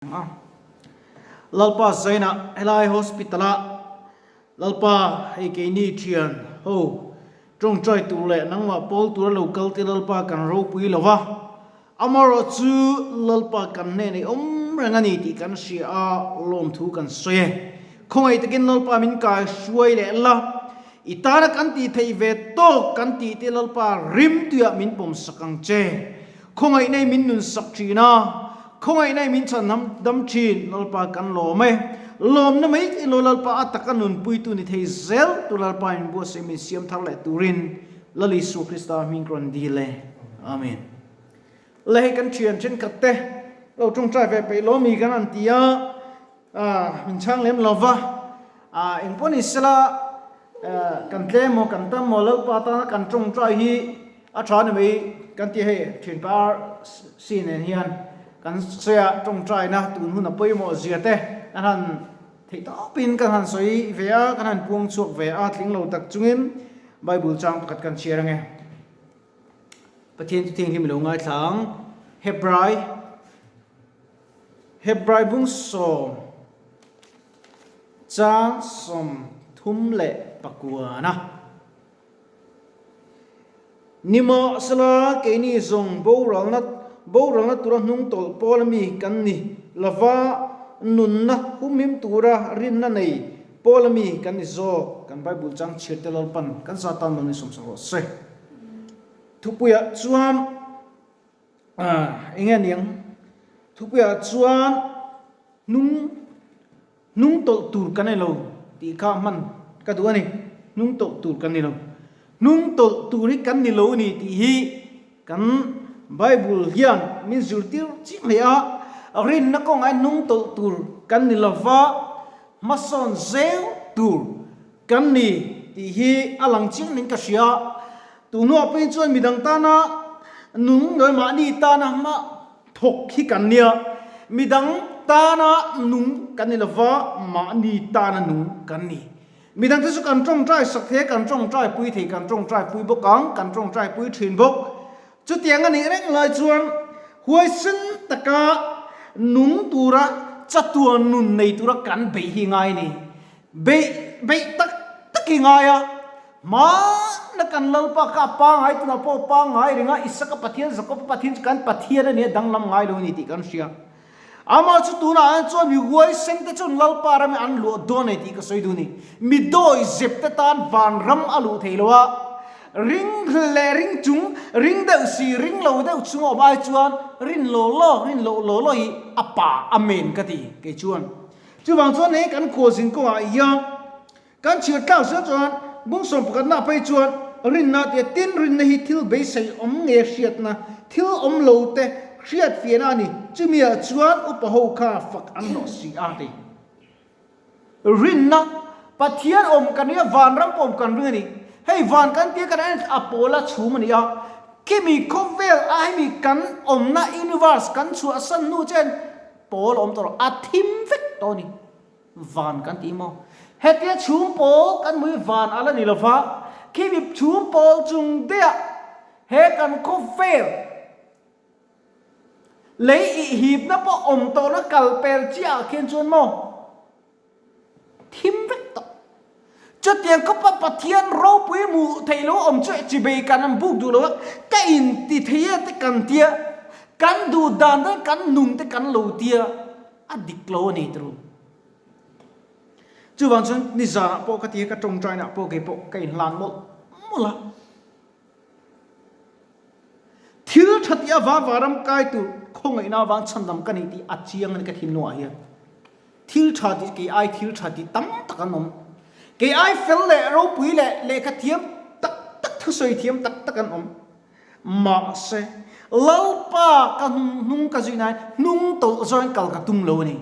A Lalpa Zainah helai hospital ah Lalpa hei keini thian ho tawngtai tur leh nangmah pawl tura lo kal te Lalpa kan ropui lo va, amaherawh chu Lalpa kan hnenah i awm reng a ni tih kan hria a, lawmthu kan sawi e. Khawngaih takin Lalpa min kai hruai leh la, i tana kan tih theih ve tawk kan tih te Lalpa rimtuiah min pawm sak ang che. Khawngaih nei min nun sak thin a, khawngaih nei min chhan ham dam thin, Lalpa kan lawm e. Lawmna mai te ilo Lalpa a taka nunpuitu ni thei zel tu Lalpa in buatsaih min siam thar leh turin Lal Isua Krista hming ka rawn dil e. Amen. Le hei kan thian thenkhat te lo tawngtai ve peih lawmi kan han ti a, min chhang lem lo va, engpawh ni sela kan tlem maw kan tam maw Lalpa tana kan tawngtai hi A tha ni mai kan ti hei thinpa RC nen hian kan sawi a tawngtaina tun hun a pawimawh zia te kan han theih tawpin kan han sawi ve a kan han puang chhuak ve a tling lo tak chungin Bible chang pakhat kan chhiar ange Pathian chu thianghlim i lo ngaithla ang Hebrai Hebrai bung sawm chang 39. Nimahsela, keini zawng boralna boralna tura hnung tawlh pawl ami kan ni lova, nunna humhim tura rinna nei pawl ami kan ni zawk. Kan Bible chang chhiar te Lalpan kan za tan lo ni sawmsak rawh se. Thupuiah chuan eng nge niang? Thupuiah chuan hnung. Hnung tawlh tur kan ni lo tih kha hman ka duh a ni. Hnung tawlh tur kan ni lo. Hnung tawlh tur hi kan ni lo a ni tih hi kan Bible hian min zirtir chiah hle a. Rinna kawngah hian hnung tawlh tur kan ni lo va, hmasawn zel tur kan ni tih hi a lang chiang nen ka hria. Tun hnuah pawhin chuan midang tana nung nawi mahni tana hma Thawk hi kan nia, midang tana nung kan ni lova, mahni tana nung kan ni. Midang te chu kan tawngtai sak thei a, kan tawngtai pui thei, kan tawngtai pui bawk ang, kan tawngtai pui thin bawk. Chutiang a nih reng lai chuan huaisen taka nung tura chatuan nun nei tura kan beih hi ngai a ni. Beih beih tak tak hi ngai a, hmana kan Lalpa kha a pangngai tunah pawh a pangngai reng a, Isaka Pathian, Jakoba Pathian chu kan Pathian a ni a, danglam ngai lo a ni tih kan hria. Amah chu tunah hian chuan mi huaisen te chuan Lalpa ram hi an luah dawn a ni tih ka sawi duh a ni. Mi dawi zep te tan van ram a luh thei lo a, ring leh ring chung, ring deuh si, ring lo deuh chung a awm ai chuan rin law law, rin loh law law hi a pa a men ka ti kei chuan. Chuvang chuan hei kan khualzin kawngah hian kan chhiar tlak zel chuan bung 11 na phei chuan rinna tia tin rinna hi thil beisei awm nge hriatna, thil awm lo te hriat fiahna a ni. Chumi ah chuan upa ho kha fak an hlawh si a ti. Rinna, Pathian awm kan ring a, vanram pawh awm kan ring a ni. Hei van kan tia kan en a pawla chhum a ni a, khimi khawvel a hemi kan awmna universe kan chhuahsan hnu chuan Pawl awm tawh lo, a thim vek tawh a ni. Van kan ti maw? Hetia chhum pawl kan hmu hi van a la ni lo va, khimi chhum pawl chung deuhah he kan khawvel lei ihhipna pawh awm tawhna kal pel chiah ah khian chuan maw thim vek tawh. Chutiang khawpa Pathian ropui hmuh theih lo awm chu chibei kan an buk duh lo a, ka in ti thei e te kan tia, kan duh dan te kan nung te kan lo tia, a dik lo a ni turu. Chuvang chuan nizanah pawh ka ti a, ka tawngtainah pawh kei pawh ka inhlan mawlh mawlh a. Thil tha tih avang varam kai tur khawngaihna avang chhandam ka ni tih a chiang a ni ka thinlungah hian. Thil tha tih kei ai thil tha tih tam tak an awm. Kei ai fel leh ropui leh lehkha thiam tak tak thusawi thiam tak tak an awm. Mahse, Lalpa ka hnung ka zui nain hnung tawlh zawngin kal ka tum lo a ni.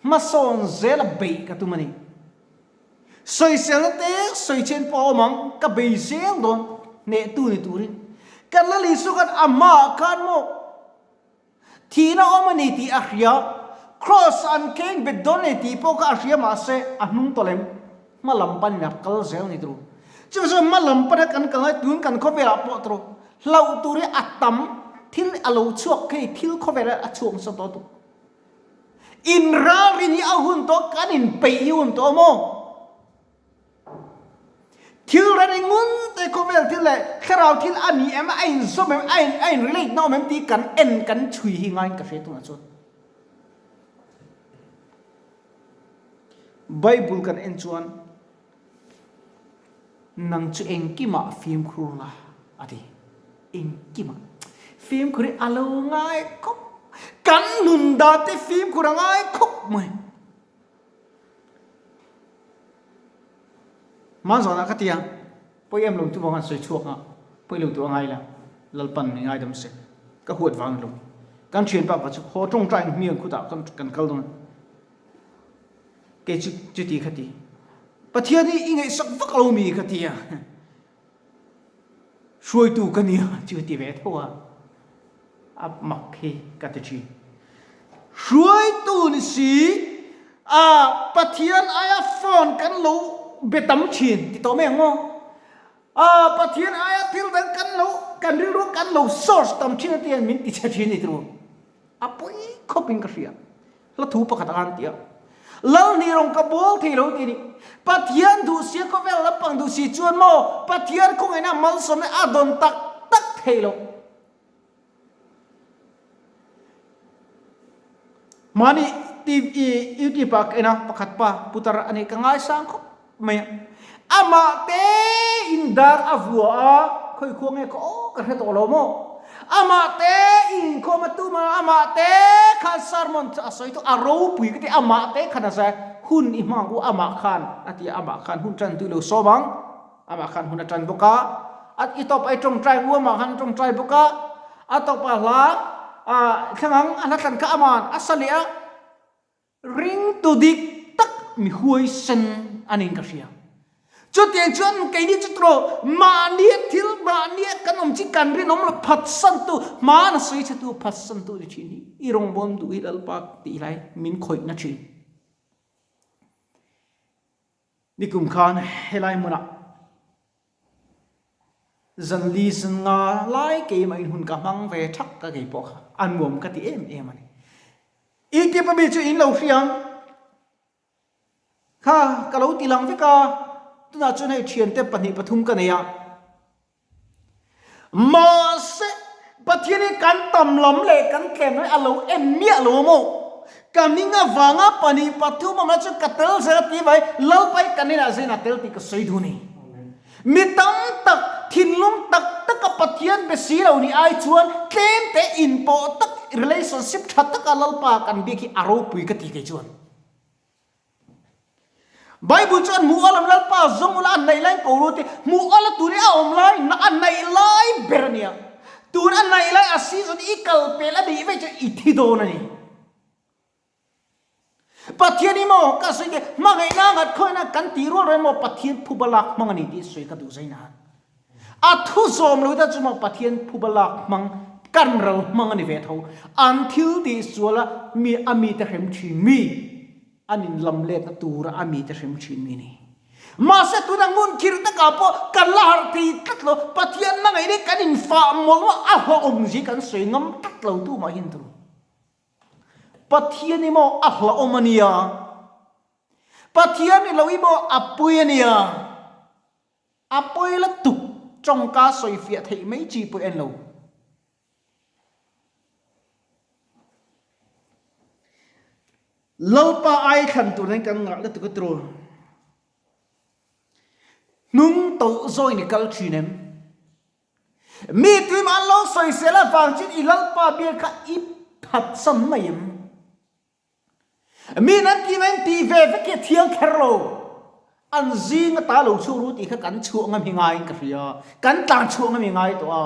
Hmasawn zela beih ka tum a ni. Sawiselna te sawi chen pawh a awm ang, ka bei zel dawn hnehtu ni turin. Kan Lal Isua khan a hmaah khan maw Thihna awm a ni tih a hria, Kraws an keng bet dawn a ni tih pawh kha a hria mahse a hnung tawh lem, hma lam panin a kal zel ni turu. Chuvang chuan hma lam pana kan kal lai tun kan khawvelah pawh turu hlauh tur hi a tam, thil a lo chhuak hei thil khawvelah a chhuak nasa tawh tuk. Inralrin hi a hun tawh, kan inpeih hi hun tawh maw? Thil reng engun te khawvel thil leh thlarau thil a ni em, a inzawm em, a in a in relate na awm em tih kan en kan chhui hi ngaiin ka hre tunah chuan. Bible kan en chuan Nang chu engkimah fimkhur la, a ti. Engkimah fimkhur hi a lo ngai khawp. Kan nun dan te fimkhur a ngai khawp mai. Hmanzanah ka ti a, pawi em lo chu vang an sawi chhuak a, pawi lo tur a ngai la, Lalpan mi ngaidam se, ka huat vang ni lo. Kan thianpa kha chu haw tawngtai ang hmiang khutah kan kal dawn a. Kei chu chuti kha ti. Pathian hi i ngaihsak vak lo mi ka ti a. Hruaitu ka nia chu ti ve tho a. A mak hi ka ti thin. Hruaitu ni si a Pathian aia phone kan lo be tam thin ti tawh mai ang maw? A Pathian aia thil dang kan lo kan rilru kan lo source tam thin a ti hian min ti chhe thin ni tiraw? A pawi khawp in ka hria. Hla thu pakhat a han ti a, Lal nih rawng ka bawl thei lo tih a ni. Pathian duh si a khawvel lampang duh si chuan maw Pathian khawngaihna malsawmna a dawn tak tak thei lo. Mahni TV YouTube ah ka en a, pakhat pa putar a ni ka ngaisang khawp mai a. Amah te in dar a vua a, khawi khua nge khaw aw ka hre tawh lo maw? Amah te inkhawm a tum a, amah te khan sermon chu a sawi tawh, a ropui ka ti, amah te khan a zai, hun i hmang u amah khan a ti a, amah khan hun tan tui lo sawm ang, amah khan hun a tan bawk a, a i tawp a i tawngtai u amah khan a tawngtai bawk a, a tawpah hla thlang ang, a hla thlan kha aman a sa leh a. Ringtu dik tak mi huaisen a niin ka hria. Chutiang chuan keini chu tawh mahnia thil mahnia kan awm chi kan rinawm lo phatsantu, hmana sawi chhetu phatsantu ni thin hi i rawngbawm duh hi Lalpa tih lai min khawihna thin. Nikum khan helai hmunah zan li zan nga lai keimah in hun ka hmang ve thak ka kei pawh kha a nuam ka ti em em a ni. I tip ami chu in lo hria ang kha ka lo ti lang vek a, tunah chuan hei thiante pahnih pathum ka nei a. Mahse, Pathian hi kan tam lam leh kan tlem lam hi a lo en miah lo a maw? Ka hming avanga pahnih pathum awmna chu ka tel zel a ti mai, Lalpa hi kan inah zain a tel tih ka sawi duh a ni. Mi tam tak, thinlung tak taka Pathian be si lo nih ai chuan tlem te inpawh tak, relationship tha taka Lalpa kan biak hi a ropui ka ti kei chuan. Bible chuan hmuh alam Lalpa zawng ula a naih lai ko ru ti hmuh ala tur hi a awm lai na a naih lai ber a nia. Tun a naih lai a season i kal pel a nih vek chuan i thi dawn a ni. Pathian hi maw ka sawi te hmangaihna ngat khawina kan tih rual rual maw Pathian phuba lak hmang a ni tih sawi ka duh zai nan. A thu zawm lo ta chu maw Pathian phuba lak hmang kan ral hmang a ni ve tho. An thil tih sual a mi a mite hrem thin mi. An inlam letna tura a mite hrem thin mi ni. Mahse tuna ngun khirh takah pawh kan la harh thei tlat lo, Pathian hmangaih hi kan infah mawlh a, a hlauhawm zia kan sawi ngam tlat lo tu mah hian tur. Pathian hi maw a hlauhawm a nia, Pathian ni lo hi maw a pui a nia, a pawi la tuk tawngka sawifiah theih mai chi pawh en lo. Lalpa ai thlan tur hian kan ngah lutuk a tiraw? Hnung tawlh zawin i kal thin em? Mi tuimah an lo sawisel avang chin i Lalpa bial kha i phatsan mai em? Min an tih mai an tih ve vek hi a thiang kher lo. An zing ata lo chhuak ru tih kha kan chhuah ngam hi ngaiin ka hria. Kan tlan chhuah ngam hi ngai tawh a.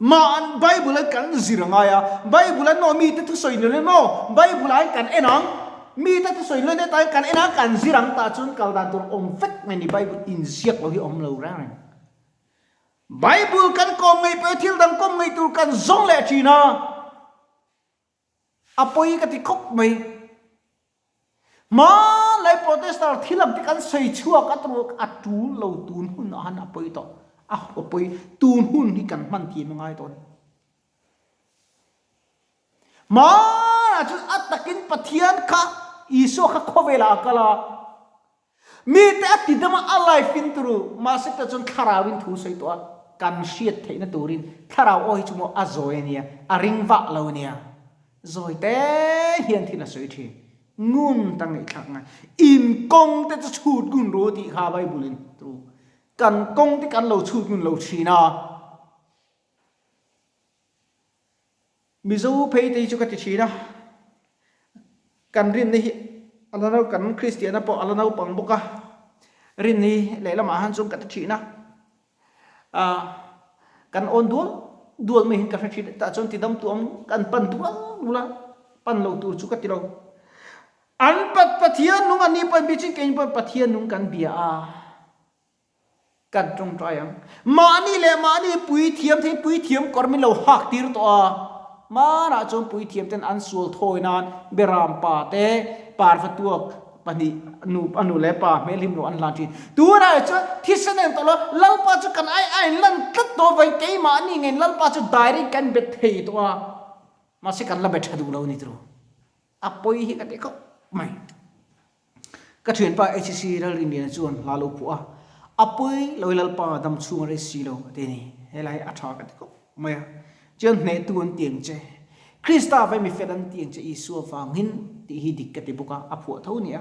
Mah an Bible an kan zir a ngai a. Bible an maw mite thusawi ni lo maw Bible ah hian kan en ang. Mite thusawi ni lo hetah hian kan en ang kan zir ang tah chuan kal dan tur awm vek mai ni Bible inziak lo hi awm lo reng reng. Bible kan kawm ngei pawh hi thil dang kawm ngei tur kan zawng leh thin a. A pawi ka ti khawp mai. Hmanlai protester thil ang te kan sawi chhuak a tur a tul lo tun hun ah han a pawi tawh. A pawi tun hun hi kan hman thiam a ngai tawh a ni. Hmanlai. Hmanah chuan a takin Pathian kha Isua kha khawvelah a kal a, mite a ti dam a, a life in turu, mahse tah chuan thlarauin thu sawi tawh a, kan hriat theihna turin thlarau aw hi chu maw a zawi a nia, a ring vah lo a nia. Zawi te hian thil a sawi thin. Ngun ta ngaihthlak ngai. In kawng te chu chhut ngun ru tih kha Bible in turu. Kan kawng te kan lo chhut ngun lo thin a. Mizo phei te hi chu ka ti thin a, kan rinna hi a la nau, kan Kristianna pawh a la naupang bawk a, rinna hi lehlamah han chuan ka ti thin a, ah kan awn dual dual mai hian ka hre thin a, tah chuan tidam tu awm kan pan dual dual a, pan lo tur chu ka ti lo. An Pathian nung an ni pawhin bichin keini pawhin Pathian nung kan bia a. Kan tawngtai ang. Mahni leh mahni puithiam thei puithiam kawr min lo hak tir tawh a. Hmanah chuan puithiam ten an sual thawi nan Beram pa te parva tuak pahnih nu a nu leh pa hmel hlim lo an hlan thin. Tunah erawh chuan thisen a en tawh lo, Lalpa chu kan ai a in lan tlat tawh avangin keimahni ngeiin Lalpa chu direct kan bet thei tawh a. Mahse kan la bet tha duh lo a ni tiraw. A pawi hi ka ti khawp mai. Ka thianpa HCC Lalrinliana chuan hla lo phuah a, A pawi lo i Lalpa dam chhung a rei si lo a ti a ni. Helai hi a tha ka ti khawp mai a. Chuan hnehtu an ti ang che. Krista vai mi fel an ti ang che Isua vangin tih hi dik ka ti bawk a, a phuah tho nia.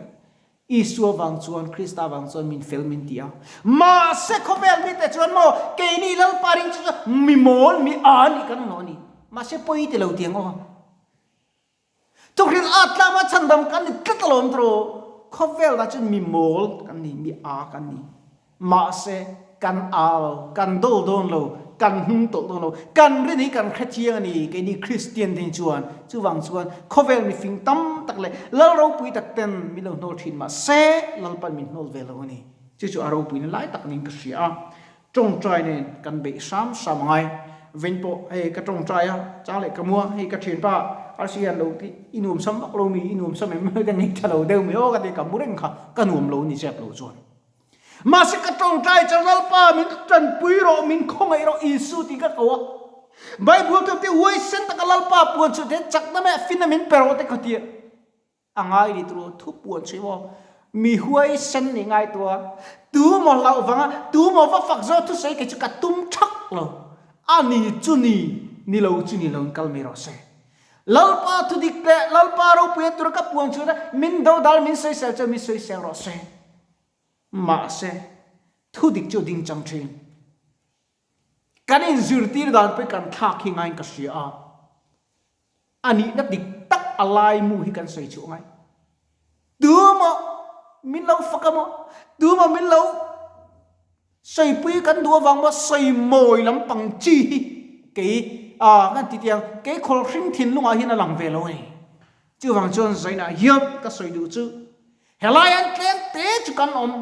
Isua vang chuan, Krista vang chuan min fel min ti a. Mahse khawvel mite chuan maw keini Lalpa ring chu chu mi mawl mi a nih kan hlawh a ni. Mahse pawi ti lo ti ang aw. Thuhrilh at tlama chhandam kan ni tlat alawm tawh. Khawvel dah chuan mi mawl kan ni, mi aa kan ni. Mahse, kan aa lo, kan dol dawn lo, kan hnung tawlh dawn lo. Kan rin hi kan hre chiang a ni, keini Kristian te hi chuan. Chuvang chuan khawvel mifing tam tak leh lal ropui tak ten min lo hnawl thin mahse, Lalpan min hnawl ve lo a ni. Chu chu a ropuina lai tak niin ka hria a. Tawngtai nen kan beih hram hram a ngai. Veng pawh hei ka tawngtai a, chang leh ka mua hei ka thianpa RC hian lo ti i nuam sam vak lo mi, i nuam sam em ka ngei tha lo deuh mai aw ka ti ka mu reng kha ka nuam lo ni chep lo chuan. Mahse ka tawngtai chuan Lalpa min tanpui rawh, min khawngaih rawh Isu tih ka ko a. Bible thu te huaisen taka Lalpa puan chhuah te chakna meh finna min pe rawh te ka ti a. A ngai ni tur thu puan chhui maw? Mi huaisen nih ngai tua. Tu maw hlauh vanga, tu maw va fak zawk thusawi kei chu ka tum thak lo. A ni chu ni, ni lo chu ni lo in kal mai rawh se. Lalpa thu dik leh Lalpa ropui a tura ka puan chhuah na min dodal min sawisel chuan min sawisel rawh se. Mahse, thu dik chu a ding chang thin. Kan inzirtir dan pawh hi kan thlak hi ngaiin ka hria a. A nihna dik tak a laimu hi kan sawi chhuah ngai. Tu maw min lo fak a maw? Tu maw min lo sawipui kan duh avang maw sawi mawi lampang chi hi kei a kan ti tiang kei khawl hring thinlungah hian a lang ve lo a ni. Chuvang chuan zainah hian ka sawi duh chu Helai an tlem te chu kan awm,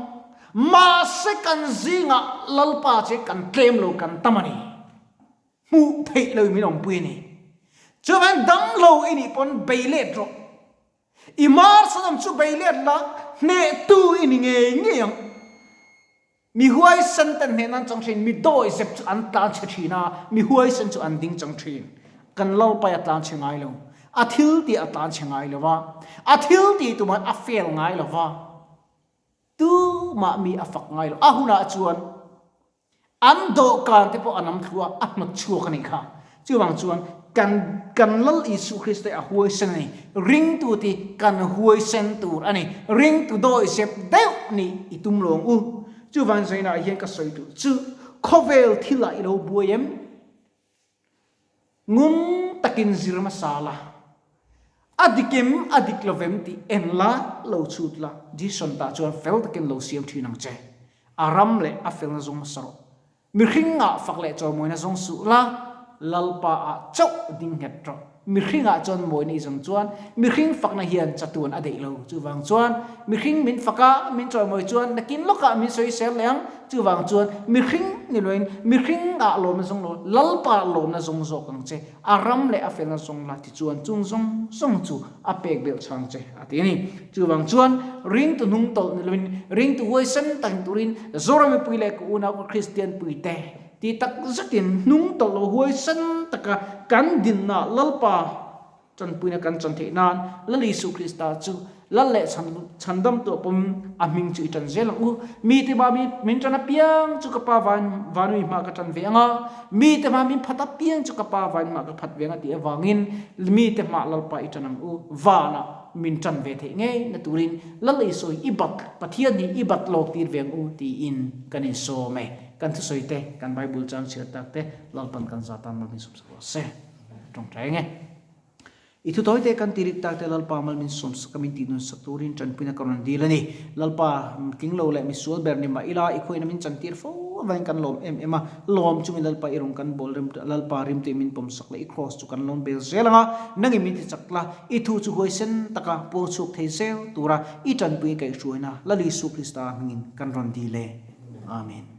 mahse kan zingah Lalpa che kan tlem lo kan tam a ni. Hmuh theih lo min awmpui a ni. Chuvangin damlo i nih pawn bei let rawh. I marsanam chu bei let la, hnehtu i ni ngei ngei ang. Mi huaisen ten hnehna an chang thin, mi dawihzep chu an tlan chhe thin a, mi huaisen chu an ding chang thin. Kan Lalpai a tlan chhe ngai lo, a thil tih a tlan chhe ngai lo va, a thil tih tumah a fail ngai lo va, tumah mi a fak ngai lo. A hunah chuan an dawhkan te pawh a nam thlu a, a hnawt chhuak a nih kha. Chuvang chuan kan kan Lal Isu Krista hi a huaisen a ni. Ringtu ti kan huaisen tur a ni. Ringtu dawihzep deuh nih i tum lo ang u. Chuvang zainah hian ka sawi duh chu khawvel thilah i lo buai em? Ngun takin zir hmasa la. A dik em a dik lo vem tih en la, lo chhut la. Jison tah chuan fel takin lo siam thin ang che. A ram leh a felna zawng hmasa rawh. Mihring ah fak leh chawimawina zawng suh la, Lalpa ah chauh ding nghet rawh. Mihring ah chuan mawina i zawng chuan mihring fakna hian chatuan a deih lo. Chuvang chuan mihring min fak a, min chawimawi chuan nakin lawkah min sawisel leh ang. Chuvang chuan mihring ni loin mihring ah lawmna zawng lo, Lalpa ah lawmna zawng zawk ang che. A ram leh a felna zawng la ti chuan chung zawng zawng chu a pek belh chhang che a ti a ni. Chuvang chuan ringtu hnung tawlh ni loin ringtu huaisen tak ni turin Zoram mipui leh ka unau ka Kristian puite ti tak zetin hnung tawlh lo huaisen taka kan dinna Lalpa. Ṭanpuina kan chan theih nan Lal Isu Krista chu Lal leh chhandam tuah pawm a hming chu i ṭan zel ang u. Mite hma min ṭan apiang chu ka Pa van vanui hma ka ṭan ve ang a, mite hma min phat apiang chu ka Pa van hma ka phat ve ang a tih avangin mite hma Lalpa i ṭan ang u. Vanah min ṭan ve theih ngei na turin Lal Isu hi i bat, Pathian hi i bat lawk tir ve ang u tiin kan insawm e. Kan thusawi te, kan Bible chang chhiar tak te Lalpan kan za tan mal min sawm sak rawh se. Tawngtai ang e. I thu tawi te kan ti rik tak te Lalpa mal min sawm sak a min tih nun sak turin tanpuina ka rawn dil a ni. Lalpa, tling lo leh misual ber ni mah ila i khuaina min chantir fo avangin kan lawm em em a, lawm chungin Lalpa i rawn kan bawl rem Lalpa rimtui min pawm sak leh i kraws chu kan lawm bel zel ang a, nangin min ti chak la, i thu chu huaisen taka puang chhuak thei zel tura i tanpui kaihhruaina Lal Isu Krista hmingin kan rawn dil e. Amen.